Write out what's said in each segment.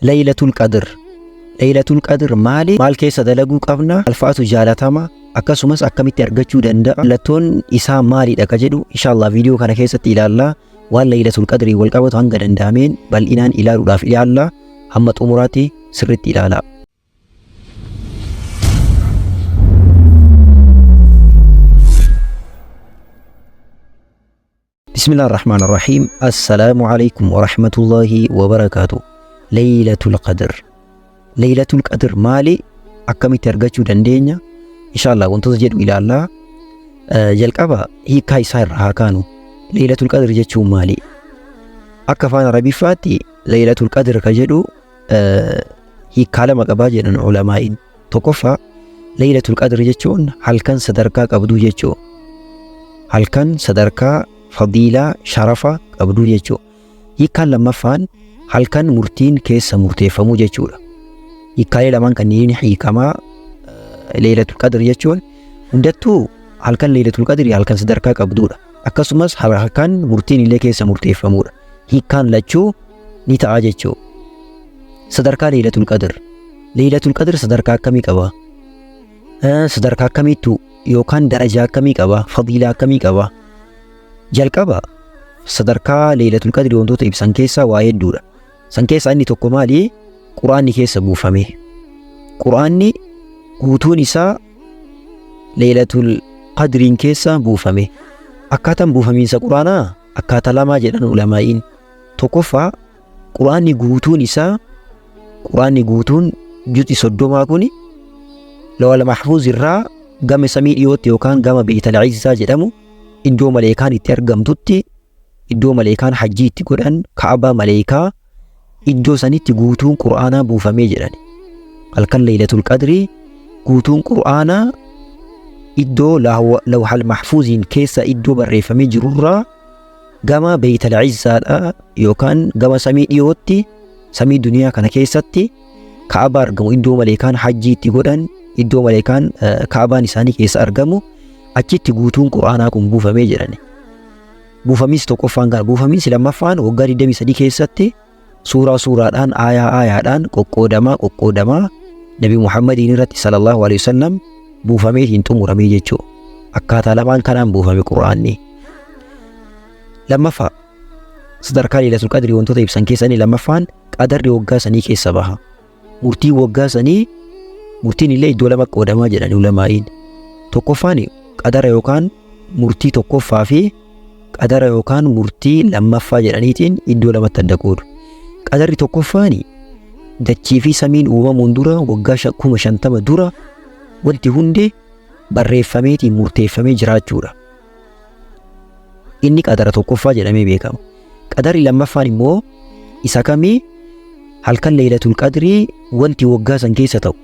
Laylatul Qadr. Laylatul Qadr maali? Maal keessa dalaguu qabna? Alfaatu jaalatama? Akkasumas akkamitti argachuu danda'a? Mallattoon isaa maalidha ka jedhu inshallah viidiyoo kana keessatti ilaalla. Waan Laylatul Qadrii wal qabatu hanga danda'ameen bal'inaan ilaaluudhaaf ilaalla. Hamma xumuraatti sirriitti ilaalaa. Bismillah ar-Rahmaan ar-Rahiim. Assalaamu alaikum wa rahmatullahi wa barakaatu. Laylatul Qadr. Laylatul Qadr maali? Akkamitti argachuu dandeenya? Inshallah wantoota jedhu ilaallaa. Jalqaba hiikkaa isaa irraa haa kaanu. Laylatul Qadr jechuun maali? Akka afaan Arabiffaatti Laylatul Qadr ka jedhu hiikkaa lama qabaa jedhan ulamaa'iin. Tokkoffaa Laylatul Qadr jechuun halkan sadarkaa qabduu jechuu. Halkan sadarkaa fadiilaa sharafa qabduu jechuu. Hiikkaan lammaffaan halkan murtiin keessa murteeffamuu jechuudha. Hiikkaalee lamaan kanneen hiikamaa Laylatul Qadr jechuun hundattuu halkan Laylatul Qadr halkan sadarkaa qabduudha. Akkasumas halkan murtiin illee keessa murteeffamuudha. Hiikkaan lachuu ni ta'a jechuu. Sadarkaa Laylatul Qadr. Laylatul Qadr sadarkaa akkamii qaba? Sadarkaa akkamiittu yookaan darajaa akkamii qaba? Fadiilaa akkamii qaba? Jalqaba sadarkaa Laylatul Qadr wantoota ibsan keessaa waa hedduudha. San keessaa inni tokko maali? Quraanni keessa buufame. Quraanni guutuun isaa Laylatul Qadriin keessa buufame. Akkaataan buufamiinsa Quraanaa akkaataa lamaa jedhan ulamaa'iin. Tokkoffaa Quraanni guutuun isaa Quraanni guutuun juzi 30 kuni Lawal Mahfuuz irraa gama samii dhiyootti yookaan gama Beeytal Izzaa jedhamu iddoo maleekaan itti argamtutti iddoo maleekaan hajjii itti godhan Ka'abaa maleekaa iddoo sanitti guutuun Qur'aanaa buufamee jedhan. Halkan Laylatul Qadrii guutuun Qur'aanaa iddoo Lawhal Mahfuuziin keessa iddoo barreeffamee jirurraa gama Beeytal Izzaadha yookaan gama samii dhiyootti samii duniyaa kana keessatti Ka'abaa argamu iddoo maleekaan hajjii itti godhan iddoo maleekaan Ka'abaan isaanii keessa argamu achitti guutuun Qur'aanaa kun buufamee jedhani. Buufamiinsi tokkoffaan kana buufamiinsi lammaffaan waggaa 23 keessatti suuraa suuraadhaan aayaa aayaadhaan qoqqoodamaa qoqqoodamaa Nabi Muhammadiin irratti sallallahu alaihi wasallam buufameetiin xumuramee jechuudha. Akkaataa lamaan kanaan buufame Qur'aanni. Lammaffaa sadarkaa Laylatul Qadrii wantoota ibsan keessaa inni lammaffaan qadarri waggaa sanii keessa baha. Murtiin waggaa sanii murtiin illee iddoo lama qoodamaa jedhan ulamaa'iin. Tokkoffaan qadara yookaan murtii tokkoffaa fi qadara yookaan murtii lammaffaa jedhaniitiin iddoo lamatti adda qoodu. Qadarri tokkoffaan dachii fi samiin uumamuun dura waggaa 50,000 dura wanti hundi barreeffameetiin murteeffamee jiraachuudha. Inni qadara tokkoffaa jedhamee beekama. Qadarri lammaffaan immoo isa kamii halkan Laylatul Qadrii wanti waggaa san keessa ta'u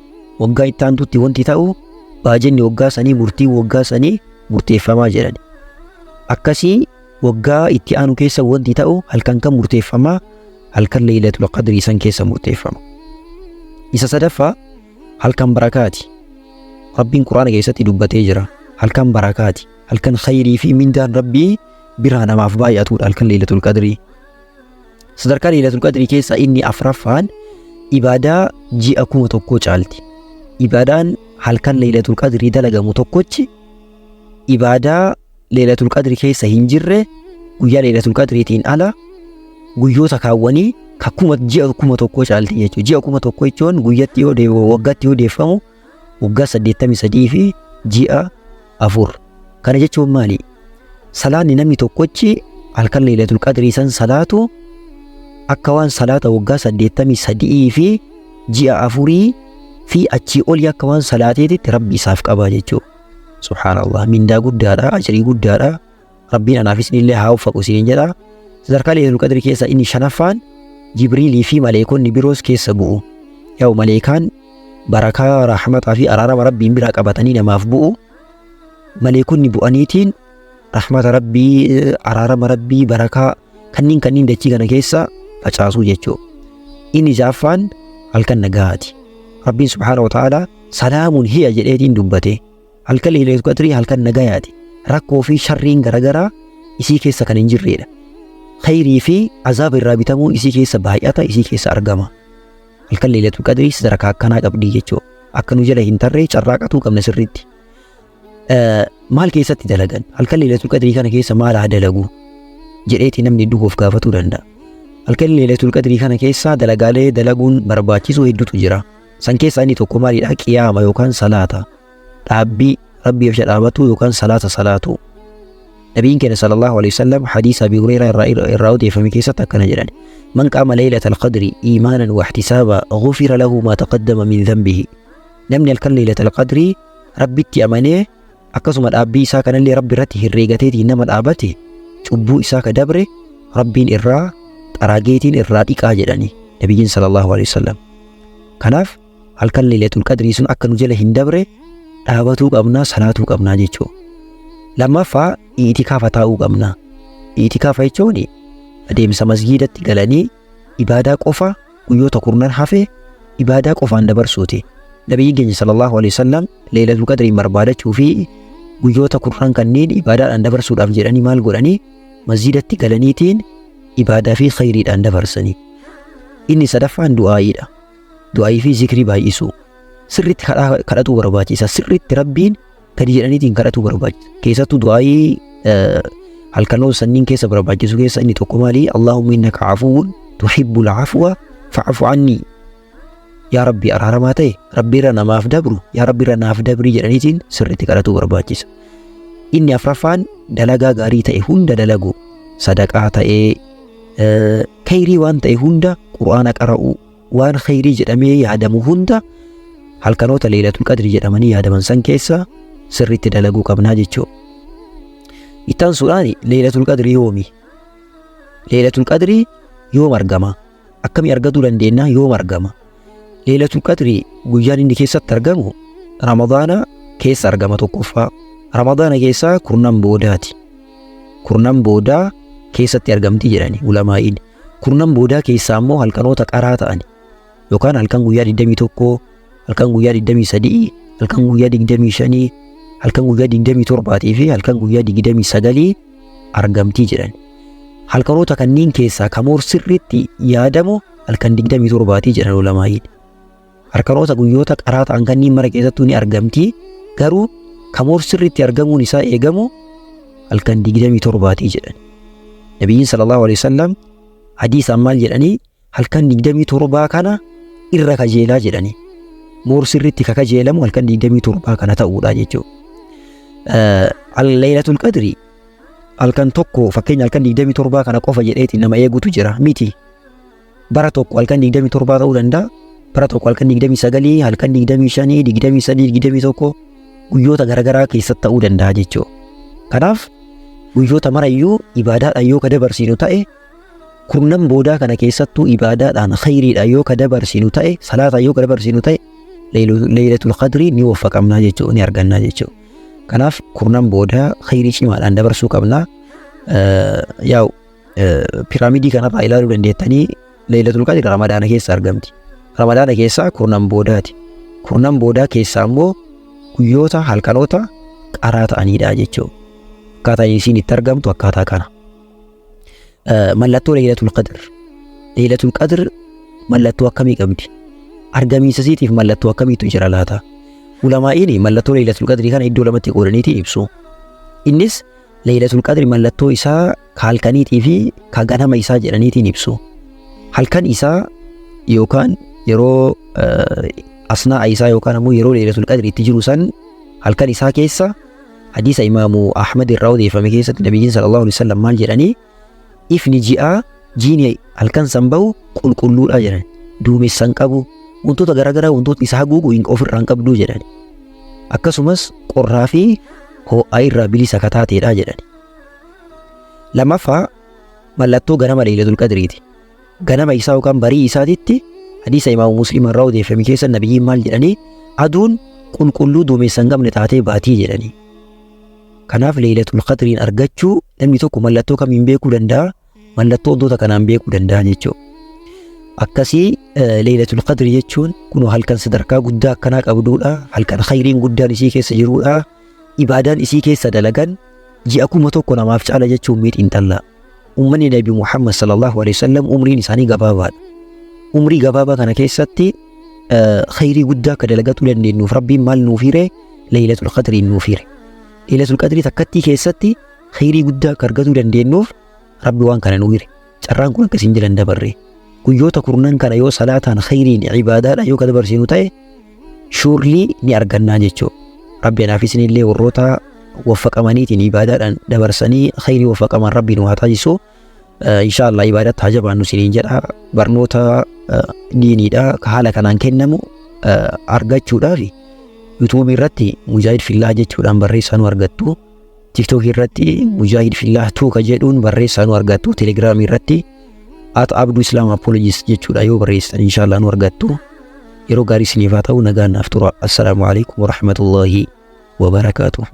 waggaa itti aantutti wanti ta'u baajenni waggaa sanii murtiin waggaa sanii murteeffamaa jedhani. Akkasii waggaa itti aanu keessa wanti ta'u halkan kan murteeffamaa halkan Laylatul Qadrii san keessa murteeffama. Isa sadaffaa halkan barakaati. Rabbiin Quraana keessatti dubbatee jira. Halkan barakaati. Halkan khayrii fi mindaan Rabbii biraa namaaf baay'atuudha halkan Laylatul Qadrii. Sadarkaa Laylatul Qadrii keessaa inni afraffaan ibaadaa ji'a 1000 caalti. Ibaadaan halkan Laylatul Qadrii dalagamu tokkochi ibaadaa Laylatul Qadrii keessa hin jirre guyyaa Laylatul Qadriitiin ala guyyoota kaawwanii ka kuma ji'a 1000 caalti jechuudha. Ji'a 1000 jechuun guyyatti yoo deebi'u waggaatti yoo deeffamu waggaa 83 fi ji'a 4. Kana jechuun maali? Salaanni namni tokkochi halkan Laylatul Qadrii san salaatu akka waan salaata waggaa 83 fi ji'a 4 fi achii olii akka waan salaateetitti Rabbi isaaf qaba jechuudha. Subhaanallah mindaa guddaadha, ajrii guddaadha. Rabbiin anaaf isinillee haa uffaqu isiniin jedha. Sadarkaa Laylatul Qadri keessa inni shanaffaan Jibriilii fi maleekonni biroos keessa bu'u. Yaa'u maleekaan barakaa rahmataa fi araarama Rabbiin biraa qabatanii namaaf bu'u. Maleekonni bu'aniitiin rahmata Rabbii, araarama Rabbii, barakaa kanniin kanniin dachii kana keessa facaasuu jechuudha. Inni ja'affaan halkan nagahaati. Rabbiin subhaanahu wa ta'aalaa salaamun hiya jedheetiin dubbate. Halkan Laylatul Qadrii halkan nagayaati. Rakkoo fi sharriin garagaraa isii keessa kan hin jirreedha. Khayrii fi azaaba irraa bitamuun isii keessa baay'ata, isii keessa argama. Halkan Laylatul Qadrii sadarkaa akkanaa qabdii jechuudha. Akka nu jala hin tarree carraaqatuu qabna sirriitti. Maal keessatti dalagan? Halkan Laylatul Qadrii kana keessa maal haa dalagu? Jedheeti namni hedduu of gaafatuu danda'a. Halkan Laylatul Qadrii kana keessa dalagaalee dalaguun barbaachisu hedduutu jira. San keessaa inni tokko maalidha? Qiyaama yookaan salaata. Dhaabbii Rabbiif jecha dhaabatu yookaan salaata salaatu. Nabiin keenya sallallahu alaihi wasallam hadiisa Abi Hureyraa irraa odeeffame keessatti akkana jedhan. Man qaama laylatal qadri iimaanan wa ihtisaaba ghufira lahu maa taqaddama min dhanbihi. Namni halkan laylatal qadrii Rabbitti amanee akkasuma dhaabbii isaa kanallee Rabbi irratti herreegateetiin nama dhaabate cubbuu isaa ka dabre Rabbiin irraa xaraageetiin irraa dhiqaa jedhani Nabiyyiin sallallahu alaihi wasallam. Kanaaf halkan laylatul qadrii sun akka nu jala hin dabre dhaabatuu qabnaa salaatuu qabnaa jechuudha. Lammaffaa iitikaafa taa'uu qabna. Iitikaafa jechuun adeemsa masgiidatti galanii ibaadaa qofa guyyoota kurnan hafe ibaadaa qofaan dabarsuuti. Nabiyyiin keenya sallallahu alaihi wasallam laylatul qadriin barbaadachuu fi guyyoota kurnan kanneen ibaadaadhaan dabarsuudhaaf jedhanii maal godhanii masgiidatti galaniitiin ibaadaa fi khayriidhaan dabarsanii. Inni sadaffaan du'aayiidha. Du'aayii fi zikrii baay'isuu. Sirriitti kadhatuu barbaachisa. Sirriitti Rabbiin gadi jedhaniitiin kadhatuu barbaachisa. Keessattuu du'aayii halkanoota sanniin keessa barbaachisu keessa inni tokko maali? Allahumma innaka afuwwun tuhibbul afwa fa'fu anni. Yaa Rabbi araaramaa ta'e Rabbi irra namaaf dabru yaa Rabbi irra naaf dabrii jedhaniitiin sirriitti kadhatuu barbaachisa. Inni afraffaan dalagaa gaarii ta'e hunda dalagu sadaqaa ta'ee khayrii waan ta'e hunda qur'aana qara'uu waan khayrii jedhamee yaadamu hunda halkanoota Laylatul Qadri jedhamanii yaadaman san keessa sirriitti dalaguu qabnaa jechuudha. Itti aansuudhaan Laylatul Qadri yoomi? Laylatul Qadri yoom argama? Akkamii argatuu dandeenya? Yoom argama? Laylatul Qadri guyyaan inni keessatti argamu Ramadaana keessa argama tokkoffaa. Ramadaana keessaa kurnan boodaati. Kurnan boodaa keessatti argamti jedhani ulamaa'iin. Kurnan boodaa keessaa immoo halkanoota qaraa ta'an yookaan halkan guyyaa 21, halkan guyyaa 23, halkan guyyaa 25, halkan guyyaa 27 fi halkan guyyaa 29 argamtii jedhan. Halkanoota kanneen keessaa kamoor sirriitti yaadamu halkan 27 jedhan ulamaa'iin. Halkanoota guyyoota qaraa ta'an kanneen mara keessattuu ni argamti. Garuu kamoor sirriitti argamuun isaa eegamu halkan 27 jedhan. Nabiyyiin sallallahu alaihi wasallam hadiisaan maal jedhanii halkan 27 kana irra kajeelaa jedhanii. Moor sirriitti ka kajeelamu halkan 27 kana ta'uudha jechuudha. Laylatul Qadri halkan tokko fakkeenya halkan 27 kana qofa jedheeti nama eegutu jira miti. Bara tokko halkan 27 ta'uu danda'a. Bara tokko halkan 29, halkan 25, 23, 21 guyyoota garaagaraa keessatti ta'uu danda'a jechuudha. Kanaaf guyyoota marayyuu ibaadaadhaan yoo ka dabarsinu ta'e kurnan boodaa kana keessattuu ibaadaadhaan khayriidhaan yoo ka dabarsinu ta'e salaataan yoo ka dabarsinu ta'e Laylatul Qadrii ni waffaqamnaa jechuudha ni argannaa jechuudha. Kanaaf kurnan boodaa khayrii cimaadhaan dabarsuu qabna. Yaa'u piraamidii kanarraa ilaaluu dandeettanii Laylatul Qadri Ramadaana keessa argamti. Ramadaana keessaa kurnan boodaati. Kurnan boodaa keessaa immoo guyyoota halkanoota qaraa ta'aniidha jechuudha. Akkaataan isiin itti argamtu akkaataa kana. Mallattoo Laylatul Qadr. Laylatul Qadr mallattoo akkamii qabdi? Argamiinsa isiitiif mallattoo akkamiitu jira laata? Ulamaa'iin mallattoo Laylatul Qadrii kana iddoo lamatti qoodaniitiin ibsu. Innis Laylatul Qadri mallattoo isaa ka halkaniitii fi ka ganama isaa jedhaniitiin ibsu. Halkan isaa yookaan yeroo asnaa'a isaa yookaan ammoo yeroo Laylatul Qadri itti jiru san halkan isaa keessa hadiisa Imaamu Ahmad irraa odeeffame keessatti Nabiyyiin sallallahu alaihi wasallam maal jedhanii ifni ji'aa jiini halkan san bahu qulqulluudha jedhan. Duumessa hin qabu wantoota garaagaraa wantoota isa haguugu hin ofirraa hin qabduu jedhan. Akkasumas qorraa fi ho'aa irraa bilisa ka taateedha jedhan. Lammaffaa mallattoo ganama Laylatul Qadriiti. Ganama isaa yookaan barii isaatitti hadiisa Imaamu Muslim irraa odeeffame keessa nabiyyiin maal jedhanii aduun qulqulluu duumessa hin qabne taatee baatii jedhanii. Kanaaf Laylatul Qadriin argachuu namni tokko mallattoo kamiin beekuu danda'a? Mallattoo wantoota kanaan beekuu danda'a jechuudha. Akkasii Laylatul Qadri jechuun kunoo halkan sadarkaa guddaa akkanaa qabduudha. Halkan khayriin guddaan isii keessa jiruudha. Ibaadaan isii keessa dalagan ji'a 1000 namaaf caala jechuun miidhiin xallaa. Ummanni Nabi Muhammad sallallahu alaihi wasallam umriin isaanii gabaabaadha. Umrii gabaabaa kana keessatti khayrii guddaa akka dalagatuu dandeenyuuf Rabbiin maal nuuf hire? Laylatul Qadrii nuuf hire. Laylatul Qadrii takkattii keessatti khayrii guddaa akka argatuu dandeenyuuf Rabbi waan kana nuu hire. Carraan kun akkasiin jiran dabarre. Guyyoota kurnan kana yoo salaataan, khayriin, ibaadaadha yoo ka dabarsinu ta'e, surely ni argannaa jechuudha. Rabbi anaaf isinillee warroota waffaqamaniitiin ibaadaadhaan dabarsanii khayrii waffaqaman Rabbi nu haa taasisu. Inshaallah ibaadaatti haa jabaannu isiniin jedha. Barnoota diiniidha ka haala kanaan kennamu argachuudhaaf YouTube irratti Mujaahid Fillaah jechuudhaan barreessaa nu argattu. TikTok irratti Mujaahid Fillaah 2 ka jedhuun barreessaa nu argattu. Telegram irratti @AbduIslamApologist jechuudha yoo barreessitan inshaallah nu argattu. Yeroo gaarii isiniif haa ta'u, nagaan naaf tura. Assalaamu alaikum warahmatullaahi wabarakaatuh.